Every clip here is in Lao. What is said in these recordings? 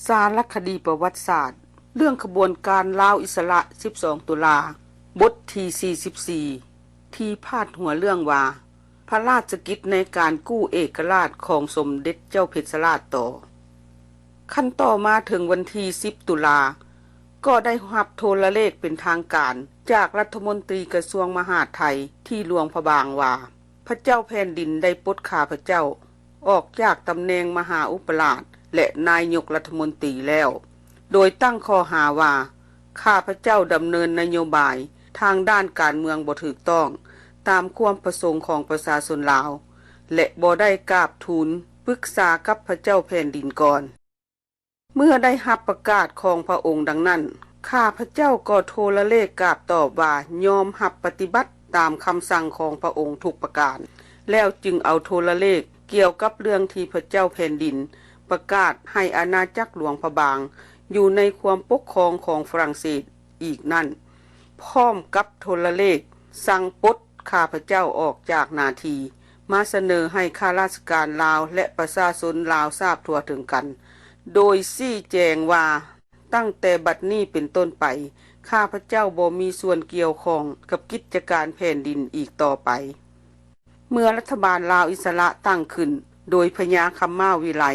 ສາລະຄະດີປະຫວັດສາດ ເລື່ອງຂະບວນການລາວອິດສະຫຼະ ສິບສອງ ຕຸລາ ບົດທີ ສີ່ສິບສີ່ ທີ່ພາດຫົວເລື່ອງວ່າ ພະລາຊະກິດໃນການກູ້ເອກະລາດຂອງສົມເດັດເຈົ້າເພັດຊະລາດຕໍ່. ຄັນຕໍ່ມາເຖິງວັນທີ ສິບ ຕຸລາ ກໍໄດ້ຮັບໂທລະເລກເປັນທາງການຈາກລັດຖະມົນຕີກະຊວງມະຫາດໄທທີ່ຫຼວງພະບາງວ່າ ພະເຈົ້າແຜ່ນດິນໄດ້ປົດຂ້າພະເຈົ້າອອກຈາກຕຳແໜ່ງມະຫາອຸປະລາດ ແລະ ນາຍົກລັດຖະມົນຕີແລ້ວ, ໂດຍຕັ້ງຂໍ້ຫາວ່າ ຂ້າພະເຈົ້າດຳເນີນນະໂຍບາຍທາງດ້ານການເມືອງບໍ່ຖືກຕ້ອງຕາມຄວາມປະສົງຂອງປະຊາຊົນລາວ ແລະ ບໍ່ໄດ້ກາບທູນປຶກສາກັບພະເຈົ້າແຜ່ນດິນກ່ອນ. ເມື່ອໄດ້ຮັບປະກາດຂອງພະອົງດັ່ງນັ້ນ, ຂ້າພະເຈົ້າກໍໂທລະເລກກາບຕອບວ່າຍອມຮັບປະຕິບັດຕາມຄຳສັ່ງຂອງພະອົງທຸກປະການ, ແລ້ວຈຶ່ງເອົາໂທລະເລກກ່ຽວກັບເລື່ອງທີ່ພະເຈົ້າແຜ່ນດິນປະກາດໃຫ້ອານາຈັກຫຼວງພະບາງຢູ່ໃນຄວາມປົກຄອງຂອງຝຣັ່ງເສດອີກນັ້ນ, ພ້ອມກັບໂທລະເລກສັ່ງປົດ ຂ້າພະເຈົ້າອອກຈາກໜ້າທີ່ ມາສະເໜີໃຫ້ຂ້າລາຊະການລາວ ແລະ ປະຊາຊົນລາວຊາບທົ່ວເຖິງກັນ, ໂດຍຊີ້ແຈງວ່າ ຕັ້ງແຕ່ບັດນີ້ເປັນຕົ້ນໄປ ຂ້າພະເຈົ້າບໍ່ມີສ່ວນກ່ຽວຂ້ອງກັບກິດຈະການແຜ່ນດິນອີກຕໍ່ໄປ. ເມື່ອລັດຖະບານລາວອິດສະຫຼະຕັ້ງຂຶ້ນໂດຍພະຍາຄຳມ້າວິໄລ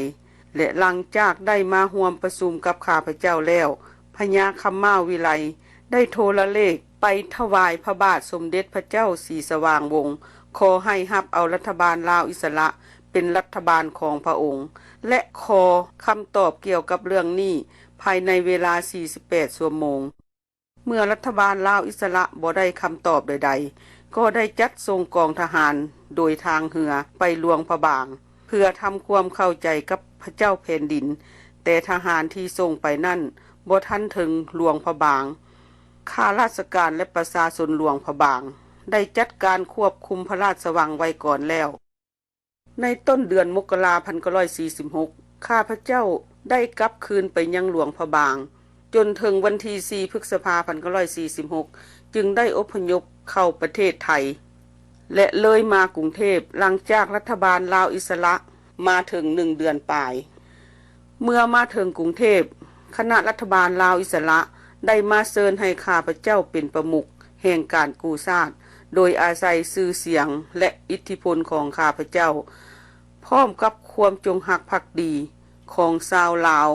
ແລະ ຫຼັງຈາກໄດ້ມາຮ່ວມປະຊຸມກັບຂ້າພະເຈົ້າແລ້ວ, ພະຍາຄຳມ້າວິໄລ ໄດ້ໂທລະເລກໄປຖວາຍພະບາດສົມເດັດພະເຈົ້າສີສະຫວ່າງວົງ ຂໍໃຫ້ຮັບເອົາລັດຖະບານລາວອິດສະຫຼະເປັນລັດຖະບານຂອງພະອົງ ແລະ ຂໍຄຳຕອບກ່ຽວກັບເລື່ອງນີ້ພາຍໃນເວລາ ສີ່ສິບແປດ ຊົ່ວໂມງ. ເມື່ອລັດຖະບານລາວອິດສະຫຼະບໍ່ໄດ້ຄຳຕອບໃດໆ, ກໍໄດ້ຈັດສົ່ງກອງທະຫານໂດຍທາງເຮືອໄປຫຼວງພະບາງ ເພື່ອທຳຄວາມເຂົ້າໃຈກັບພະເຈົ້າແຜ່ນດິນ, ແຕ່ທະຫານທີ່ສົ່ງໄປນັ້ນບໍ່ທັນເຖິງຫຼວງພະບາງ, ຂ້າລາຊະການ ແລະ ປະຊາຊົນຫຼວງພະບາງ ໄດ້ຈັດການຄວບຄຸມພະລາຊະວັງໄວ້ກ່ອນແລ້ວ. ໃນຕົ້ນເດືອນມົກກະລາ ພັນເກົ້າຮ້ອຍສີ່ສິບຫົກ ຂ້າພະເຈົ້າໄດ້ກັບຄືນໄປຍັງຫຼວງພະບາງ, ຈົນເຖິງວັນທີ ສີ່ ພຶດສະພາ ພັນເກົ້າຮ້ອຍສີ່ສິບຫົກ ຈຶ່ງໄດ້ອົບພະຍົບເຂົ້າປະເທດໄທ ແລະ ເລີຍມາກຸງເທບ ຫຼັງຈາກລັດຖະບານລາວອິດສະຫຼະມາເຖິງໜຶ່ງເດືອນປາຍ. ເມື່ອມາເຖິງກຸງເທບ, ຄະນະລັດຖະບານລາວອິດສະຫຼະໄດ້ມາເຊີນໃຫ້ຂ້າພະເຈົ້າເປັນປະມຸກແຫ່ງການກູ້ຊາດ, ໂດຍອາໄສຊື່ສຽງ ແລະ ອິດທິພົນຂອງຂ້າພະເຈົ້າ, ພ້ອມກັບຄວາມຈົງຮັກພັກດີຂອງຊາວລາວ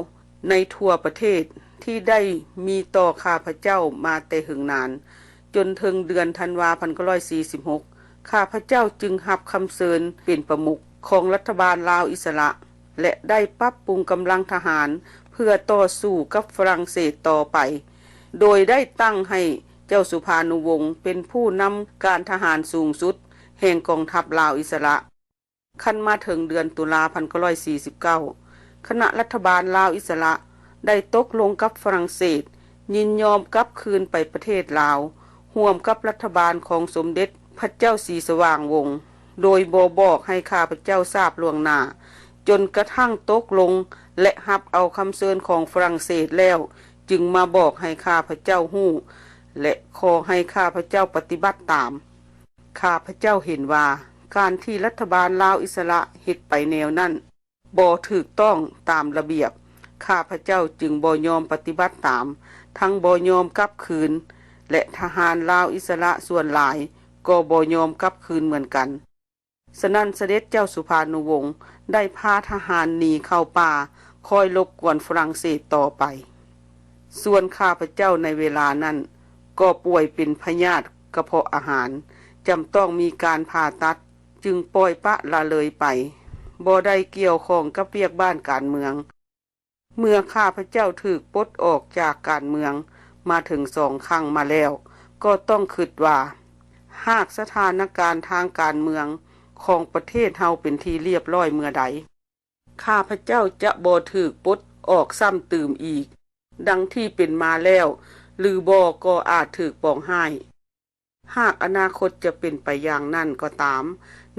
ໃນທົ່ວປະເທດທີ່ໄດ້ມີຕໍ່ຂ້າພະເຈົ້າມາແຕ່ເຫິງນານ, ຈົນເຖິງເດືອນທັນວາ ພັນເກົ້າຮ້ອຍສີ່ສິບຫົກ ຂ້າພະເຈົ້າຈຶ່ງຮັບຄຳເຊີນເປັນປະມຸກຂອງລັດຖະບານລາວອິດສະຫຼະ ແລະ ໄດ້ປັບປຸງກຳລັງທະຫານເພື່ອຕໍ່ສູ້ກັບຝຣັ່ງເສດຕໍ່ໄປ, ໂດຍໄດ້ຕັ້ງໃຫ້ເຈົ້າສຸພານຸວົງເປັນຜູ້ນຳການທະຫານສູງສຸດແຫ່ງກອງທັບລາວອິດສະຫຼະ. ຄັນມາເຖິງເດືອນຕຸລາ ພັນເກົ້າຮ້ອຍສີ່ສິບເກົ້າ ຄະນະລັດຖະບານລາວອິດສະຫຼະໄດ້ຕົກລົງກັບຝຣັ່ງເສດ ຍິນຍອມກັບຄືນໄປປະເທດລາວ ຮ່ວມກັບລັດຖະບານຂອງສົມເດັດພະເຈົ້າສີສະຫວ່າງວົງ ໂດຍບໍ່ບອກໃຫ້ຂ້າພະເຈົ້າຊາບລ່ວງໜ້າ, ຈົນກະທັ່ງຕົກລົງ ແລະ ຮັບເອົາຄຳເຊີນຂອງຝຣັ່ງເສດແລ້ວ ຈຶ່ງມາບອກໃຫ້ຂ້າພະເຈົ້າຮູ້ ແລະ ຂໍໃຫ້ຂ້າພະເຈົ້າປະຕິບັດຕາມ. ຂ້າພະເຈົ້າເຫັນວ່າ ການທີ່ລັດຖະບານລາວອິດສະຫຼະເຮັດໄປແນວນັ້ນ ບໍ່ຖືກຕ້ອງຕາມລະບຽບ, ຂ້າພະເຈົ້າຈຶ່ງບໍ່ຍອມປະຕິບັດຕາມ, ທັງບໍ່ຍອມກັບຄືນ, ແລະ ທະຫານລາວອິດສະຫຼະສ່ວນຫຼາຍກໍບໍ່ຍອມກັບຄືນເໝືອນກັນ. ສະນັ້ນ ສະເດັດເຈົ້າສຸພານຸວົງໄດ້ພາທະຫານໜີເຂົ້າປ່າ ຄອຍລົບກວນຝຣັ່ງເສດຕໍ່ໄປ. ສ່ວນຂ້າພະເຈົ້າໃນເວລານັ້ນກໍປ່ວຍເປັນພະຍາດກະເພາະອາຫານ, ຈຳຕ້ອງມີການຜ່າຕັດ, ຈຶ່ງປ່ອຍປະລະເລີຍໄປ, ບໍ່ໄດ້ກ່ຽວຂ້ອງກັບວຽກບ້ານການເມືອງ. ເມື່ອຂ້າພະເຈົ້າຖືກປົດອອກຈາກການເມືອງມາເຖິງສອງຄັ້ງມາແລ້ວ, ກໍຕ້ອງຄິດວ່າ ຫາກສະຖານະການທາງການເມືອງຂອງປະເທດເຮົາເປັນທີ່ລຽບຮ້ອຍເມື່ອໃດ, ຂ້າພະເຈົ້າຈະບໍ່ຖືກປົດອອກຊ້ຳຕື່ມອີກ ດັ່ງທີ່ເປັນມາແລ້ວ ຫຼືບໍ່ກໍອາດຖືກປອງຮ້າຍ. ຫາກອະນາຄົດຈະເປັນໄປຢ່າງນັ້ນກໍຕາມ,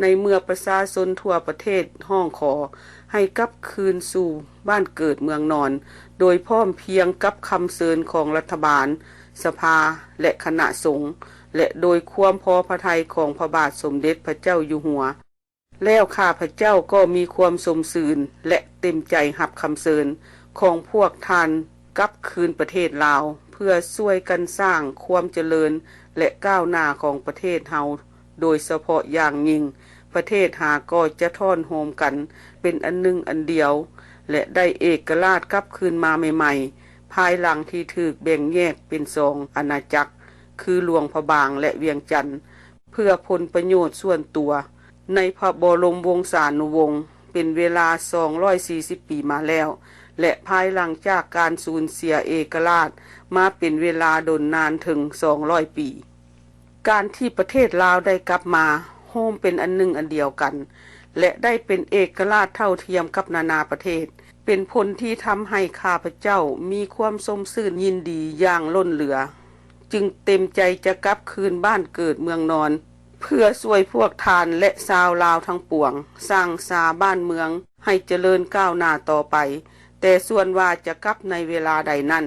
ໃນເມື່ອປະຊາຊົນທົ່ວປະເທດຮ້ອງຂໍໃຫ້ກັບຄືນສູ່ບ້ານເກີດເມືອງນອນ ໂດຍພ້ອມພຽງກັບຄຳເຊີນຂອງລັດຖະບານ, ສະພາ ແລະ ຄະນະສົງ ແລະ ໂດຍຄວາມພໍພະໄທຂອງພະບາດສົມເດັດພະເຈົ້າຢູ່ຫົວ ແລ້ວຂ້າພະເຈົ້າກໍມີຄວາມຊົມຊື່ນ ແລະ ເຕັມໃຈຮັບຄຳເຊີນ ຂອງພວກທ່ານກັບຄືນປະເທດລາວ ເພື່ອຊ່ວຍກັນສ້າງຄວາມຈະເລີນ ແລະ ກ້າວໜ້າຂອງປະເທດເຮົາ, ໂດຍສະເພາະຢ່າງຍິ່ງ ປະເທດຫາກໍຈະທ້ອນໂຮມກັນເປັນອັນໜຶ່ງອັນດຽວ ແລະ ໄດ້ເອກະລາດກັບຄືນມາໃໝ່ໆ ພາຍຫຼັງທີ່ຖືກແບ່ງແຍກເປັນສອງອານາຈັກ ຄືຫຼວງພະບາງ ແລະ ວຽງຈັນ ເພື່ອຜົນປະໂຫຍດສ່ວນຕົວ ໃນພະບໍລົມວົງສານຸວົງ ເປັນເວລາສອງຮ້ອຍສີ່ສິບປີມາແລ້ວ ແລະ ພາຍຫຼັງຈາກການສູນເສຍເອກະລາດມາເປັນເວລາດົນນານເຖິງສອງຮ້ອຍປີ. ການທີ່ປະເທດລາວໄດ້ກັບມາໂຮມເປັນອັນໜຶ່ງອັນດຽວກັນ ແລະ ໄດ້ເປັນເອກະລາດເທົ່າທຽມກັບນານາປະເທດ ເປັນຜົນທີ່ທຳໃຫ້ຂ້າພະເຈົ້າມີຄວາມຊົມຊື່ນຍິນດີຢ່າງລົ້ນເຫຼືອ, ຈຶ່ງເຕັມໃຈຈະກັບຄືນບ້ານເກີດເມືອງນອນ ເພື່ອຊ່ວຍພວກທ່ານ ແລະ ຊາວລາວທັງປວງ ສ້າງສາບ້ານເມືອງໃຫ້ຈະເລີນກ້າວໜ້າຕໍ່ໄປ. ແຕ່ສ່ວນວ່າຈະກັບໃນເວລາໃດນັ້ນ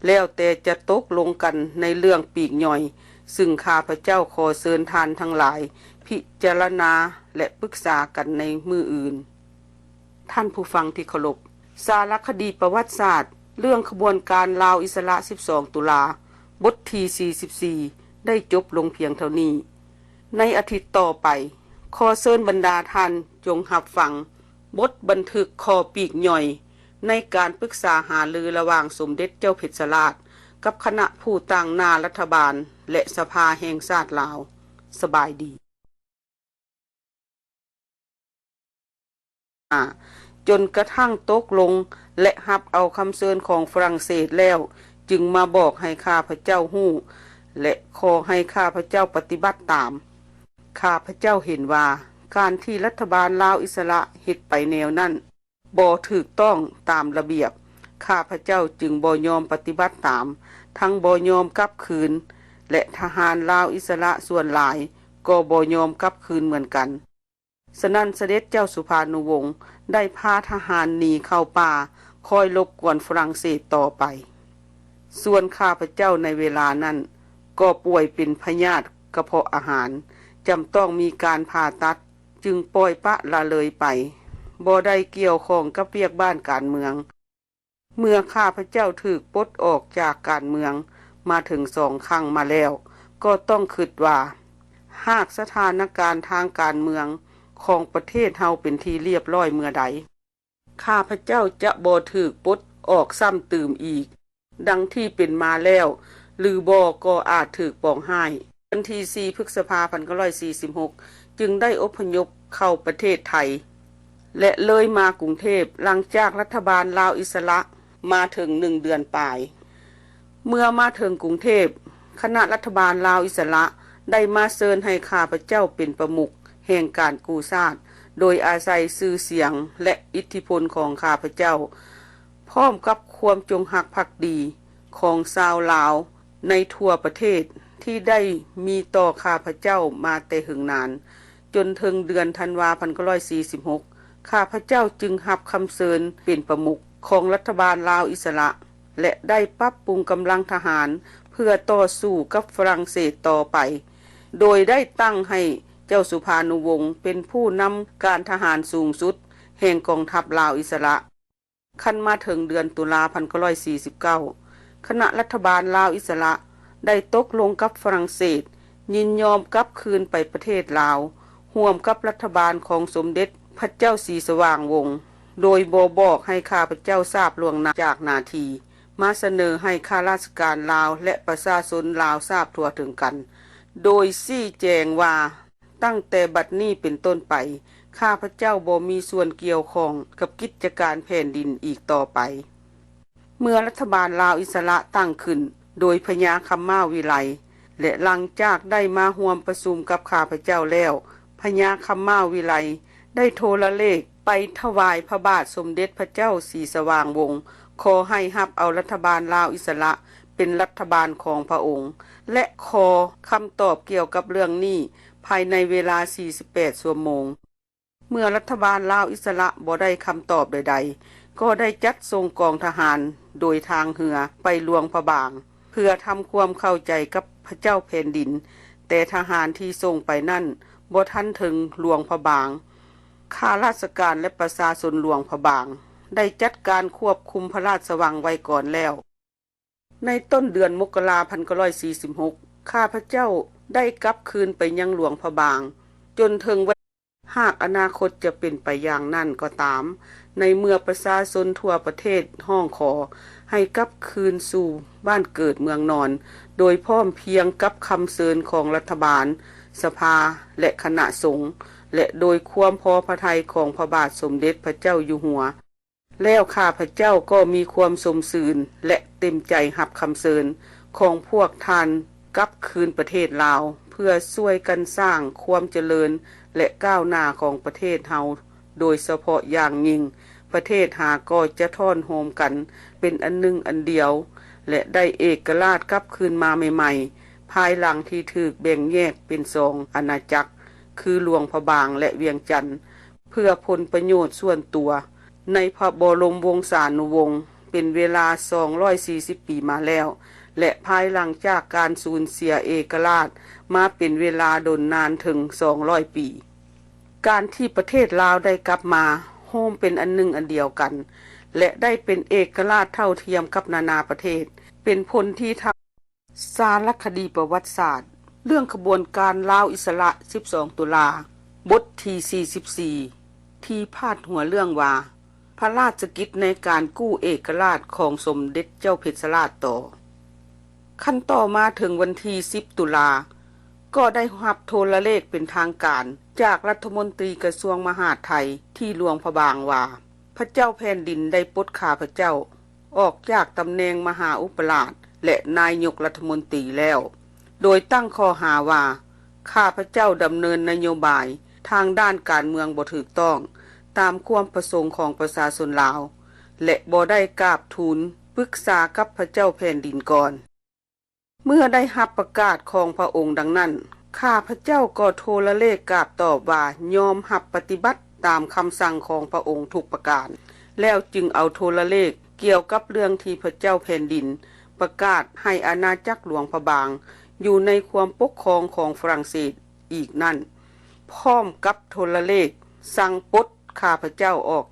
ແລ້ວແຕ່ຈະຕົກລົງກັນໃນເລື່ອງປີກຍ່ອຍ, ຊຶ່ງຂ້າພະເຈົ້າຂໍເຊີນທ່ານທັງຫຼາຍພິຈາລະນາ ແລະ ປຶກສາກັນໃນມື້ອື່ນ. ທ່ານຜູ້ຟັງທີ່ເຄົາລົບ, ສາລະຄະດີປະຫວັດສາດເລື່ອງຂະບວນການລາວອິດສະຫຼະສິບສອງຕຸລາ ບົດທີສີ່ສິບສີ່ ໄດ້ຈົບລົງພຽງເທົ່ານີ້. ໃນອາທິດຕໍ່ໄປ, ຂໍເຊີນບັນດາທ່ານຈົ່ງຮັບຟັງບົດບັນທຶກຂໍ້ປີກຍ່ອຍໃນການປຶກສາຫາລືລະຫວ່າງສົມເດັດເຈົ້າເພັດຊະລາດ ກັບຄະນະຜູ້ຕາງໜ້າລັດຖະບານ ແລະ ສະພາແຫ່ງຊາດລາວ. ສະບາຍດີ. ຈົນກະທັ້ງຕົກລົງ ແລະ ຮັບເອົາຄຳເຊີນຂອງຝຣັ່ງເສດແລ້ວ, ຈຶ່ງມາບອກໃຫ້ຂ້າພະເຈົ້າຮູ້ ແລະ ຂໍໃຫ້ຂ້າພະເຈົ້າປະຕິບັດຕາມ. ຂ້າພະເຈົ້າເຫັນວ່າ ການທີ່ລັດຖະບານລາວອິດສະຫຼະເຮັດໄປແນວນັ້ນ ບໍ່ຖືກຕ້ອງຕາມລະບຽບ, ຂ້າພະເຈົ້າຈຶ່ງບໍ່ຍອມປະຕິບັດຕາມ, ທັງບໍ່ຍອມກັບຄືນ ແລະ ທະຫານລາວອິດສະຫຼະສ່ວນຫຼາຍກໍບໍ່ຍອມກັບຄືນເໝືອນກັນ. ສະນັ້ນ ສະເດັດເຈົ້າສຸພານຸວົງໄດ້ພາທະຫານໜີເຂົ້າປ່າ ຄອຍລົບກວນຝຣັ່ງເສດຕໍ່ໄປ. ສ່ວນຂ້າພະເຈົ້າໃນເວລານັ້ນກໍປ່ວຍເປັນພະຍາດກະເພາະອາຫານ, ຈຳຕ້ອງມີການຜ່າຕັດ, ຈຶ່ງປ່ອຍປະລະເລີຍໄປ, ບໍ່ໄດ້ກ່ຽວຂ້ອງກັບວຽກບ້ານການເມືອງ. ເມື່ອຂ້າພະເຈົ້າຖືກປົດອອກຈາກການເມືອງມາເຖິງສອງຄັ້ງມາແລ້ວ, ກໍຕ້ອງຄິດວ່າ ຫາກສະຖານະການທາງການເມືອງຂອງປະເທດເຮົາເປັນທີ່ລຽບຮ້ອຍເມື່ອໃດ, ຂ້າພະເຈົ້າຈະບໍ່ຖືກປົດອອກຊ້ຳຕື່ມອີກ ດັ່ງທີ່ເປັນມາແລ້ວ ຫຼືບໍ່ກໍອາດຖືກປອງຮ້າຍ. ວັນທີສີ່ ພຶດສະພາ ພັນເກົ້າຮ້ອຍສີ່ສິບຫົກ ຈຶ່ງໄດ້ອົບພະຍົບເຂົ້າປະເທດໄທ ແລະ ເລີຍມາກຸງເທບ ຫຼັງຈາກລັດຖະບານລາວອິດສະຫຼະມາເຖິງໜຶ່ງເດືອນປາຍ. ເມື່ອມາເຖິງກຸງເທບ, ຄະນະລັດຖະບານລາວອິດສະຫຼະໄດ້ມາເຊີນໃຫ້ຂ້າພະເຈົ້າເປັນປະມຸກແຫ່ງການກູ້ຊາດ, ໂດຍອາໄສຊື່ສຽງ ແລະ ອິດທິພົນຂອງຂ້າພະເຈົ້າ, ພ້ອມກັບຄວາມຈົງຮັກພັກດີຂອງຊາວລາວໃນທົ່ວປະເທດ ທີ່ໄດ້ມີຕໍ່ຂ້າພະເຈົ້າມາແຕ່ເຫິງນານ. ຈົນເຖິງເດືອນທັນວາ ພັນເກົ້າຮ້ອຍສີ່ສິບຫົກ ຂ້າພະເຈົ້າຈຶ່ງຮັບຄຳເຊີນເປັນປະມຸກຂອງລັດຖະບານລາວອິດສະຫຼະ ແລະ ໄດ້ປັບປຸງກຳລັງທະຫານເພື່ອຕໍ່ສູ້ກັບຝຣັ່ງເສດຕໍ່ໄປ, ໂດຍໄດ້ຕັ້ງໃຫ້ເຈົ້າສຸພານຸວົງເປັນຜູ້ນຳການທະຫານສູງສຸດແຫ່ງກອງທັບລາວອິດສະຫຼະ. ຄັນມາເຖິງເດືອນຕຸລາ ພັນເກົ້າຮ້ອຍສີ່ສິບເກົ້າ ຄະນະລັດຖະບານລາວອິດສະຫຼະໄດ້ຕົກລົງກັບຝຣັ່ງເສດ ຍິນຍອມກັບຄືນໄປປະເທດລາວ ຮ່ວມກັບລັດຖະບານຂອງສົມເດັດພະເຈົ້າສີສະຫວ່າງວົງ ໂດຍບໍ່ບອກໃຫ້ຂ້າພະເຈົ້າຊາບລ່ວງໜ້າຈາກໜ້າທີ່ ມາສະເໜີໃຫ້ຂ້າລາຊະການລາວ ແລະ ປະຊາຊົນລາວຊາບທົ່ວເຖິງກັນ, ໂດຍຊີ້ແຈງວ່າ ຕັ້ງແຕ່ບັດນີ້ເປັນຕົ້ນໄປ, ຂ້າພະເຈົ້າບໍ່ມີສ່ວນກ່ຽວຂ້ອງກັບກິດຈະການແຜ່ນດິນອີກຕໍ່ໄປ. ເມື່ອລັດຖະບານລາວອິດສະຫຼະຕັ້ງຂຶ້ນໂດຍພະຍາຄຳມ້າວິໄລ ແລະ ຫຼັງຈາກໄດ້ມາຮ່ວມປະຊຸມກັບຂ້າພະເຈົ້າແລ້ວ, ພະຍາຄຳມ້າວິໄລໄດ້ໂທລະເລກໄປຖວາຍພະບາດສົມເດັດພະເຈົ້າສີສະຫວ່າງວົງ, ຂໍໃຫ້ຮັບເອົາລັດຖະບານລາວອິດສະຫຼະເປັນລັດຖະບານຂອງພະອົງ ແລະ ຂໍຄຳຕອບກ່ຽວກັບເລື່ອງນີ້ ພາຍໃນເວລາສີ່ສິບແປດຊົ່ວໂມງ. ເມື່ອລັດຖະບານລາວອິດສະຫຼະບໍ່ໄດ້ຄຳຕອບໃດໆ, ກໍໄດ້ຈັດສົ່ງກອງທະຫານໂດຍທາງເຮືອໄປຫຼວງພະບາງ ເພື່ອທຳຄວາມເຂົ້າໃຈກັບພະເຈົ້າແຜ່ນດິນ, ແຕ່ທະຫານທີ່ສົ່ງໄປນັ້ນບໍ່ທັນເຖິງຫຼວງພະບາງ, ຂ້າລາຊະການ ແລະ ປະຊາຊົນຫຼວງພະບາງ ໄດ້ຈັດການຄວບຄຸມພະລາຊະວັງໄວ້ກ່ອນແລ້ວ. ໃນຕົ້ນເດືອນມົກກະລາ ພັນເກົ້າຮ້ອຍສີ່ສິບຫົກ ຂ້າພະເຈົ້າໄດ້ກັບຄືນໄປຍັງຫຼວງພະບາງ ຈົນເຖິງວັນ ຫາກອະນາຄົດຈະເປັນໄປຢ່າງນັ້ນກໍຕາມ, ໃນເມື່ອປະຊາຊົນທົ່ວປະເທດຮ້ອງຂໍໃຫ້ກັບຄືນສູ່ບ້ານເກີດເມືອງນອນ ໂດຍພ້ອມພຽງກັບຄຳເຊີນຂອງລັດຖະບານ, ສະພາ ແລະ ຄະນະສົງ ແລະ ໂດຍຄວາມພໍພະໄທຂອງພະບາດສົມເດັດພະເຈົ້າຢູ່ຫົວ ແລ້ວຂ້າພະເຈົ້າກໍມີຄວາມຊົມຊື່ນ ແລະ ເຕັມໃຈຮັບຄຳເຊີນຂອງພວກທ່ານກັບຄືນປະເທດລາວ ເພື່ອຊ່ວຍກັນສ້າງຄວາມຈະເລີນ ແລະ ກ້າວໜ້າຂອງປະເທດເຮົາ, ໂດຍສະເພາະຢ່າງຍິ່ງ ປະເທດຫາກໍຈະທ້ອນໂຮມກັນເປັນອັນໜຶ່ງອັນດຽວ ແລະ ໄດ້ເອກະລາດກັບຄືນມາໃໝ່ໆ ພາຍຫຼັງທີ່ຖືກແບ່ງແຍກເປັນສອງອານາຈັກ ຄືຫຼວງພະບາງ ແລະ ວຽງຈັນ ເພື່ອຜົນປະໂຫຍດສ່ວນຕົວ ໃນພະບໍລົມວົງສານຸວົງ ເປັນເວລາສອງຮ້ອຍສີ່ສິບປີມາແລ້ວ ແລະ ພາຍຫຼັງຈາກການສູນເສຍເອກະລາດມາເປັນເວລາດົນນານເຖິງສອງຮ້ອຍປີ, ການທີ່ປະເທດລາວໄດ້ກັບມາໂຮມເປັນອັນໜຶ່ງອັນດຽວກັນ ແລະ ໄດ້ເປັນເອກະລາດເທົ່າທຽມກັບນານາປະເທດ ເປັນຜົນທີ່ທຳ ສາລະຄະດີປະຫວັດສາດ ເລື່ອງຂະບວນການລາວອິດສະຫຼະ ສິບສອງ ຕຸລາ ບົດທີ ສີ່ສິບສີ່ ທີ່ພາດຫົວເລື່ອງວ່າ ພະລາຊະກິດໃນການກູ້ເອກະລາດຂອງສົມເດັດເຈົ້າເພັດຊະລາດຕໍ່. ຄັນຕໍ່ມາເຖິງວັນທີ ສິບ ຕຸລາ ກໍໄດ້ຮັບໂທລະເລກເປັນທາງການຈາກລັດຖະມົນຕີກະຊວງມະຫາດໄທທີ່ຫຼວງພະບາງວ່າ ພະເຈົ້າແຜ່ນດິນໄດ້ປົດຂ້າພະເຈົ້າ ອອກຈາກຕຳແໜ່ງມະຫາອຸປະລາດ ແລະ ນາຍົກລັດຖະມົນຕີແລ້ວ, ໂດຍຕັ້ງຂໍ້ຫາວ່າ ຂ້າພະເຈົ້າດຳເນີນນະໂຍບາຍທາງດ້ານການເມືອງບໍ່ຖືກຕ້ອງຕາມຄວາມປະສົງຂອງປະຊາຊົນລາວ ແລະ ບໍ່ໄດ້ກາບທູນປຶກສາກັບພະເຈົ້າແຜ່ນດິນກ່ອນ. ເມື່ອໄດ້ຮັບປະກາດຂອງພະອົງດັ່ງນັ້ນ, ຂ້າພະເຈົ້າກໍໂທລະເລກກາບຕອບວ່າຍອມຮັບປະຕິບັດຕາມຄຳສັ່ງຂອງພະອົງທຸກປະການ, ແລ້ວຈຶ່ງເອົາໂທລະເລກກ່ຽວກັບເລື່ອງທີ່ພະເຈົ້າແຜ່ນດິນປະກາດໃຫ້ອານາຈັກຫຼວງພະບາງຢູ່ໃນຄວາມປົກຄອງຂອງຝຣັ່ງເສດອີກນັ້ນ, ພ້ອມກັບໂທລະເລກສັ່ງປົດຂ້າພະເຈົ້າອອກ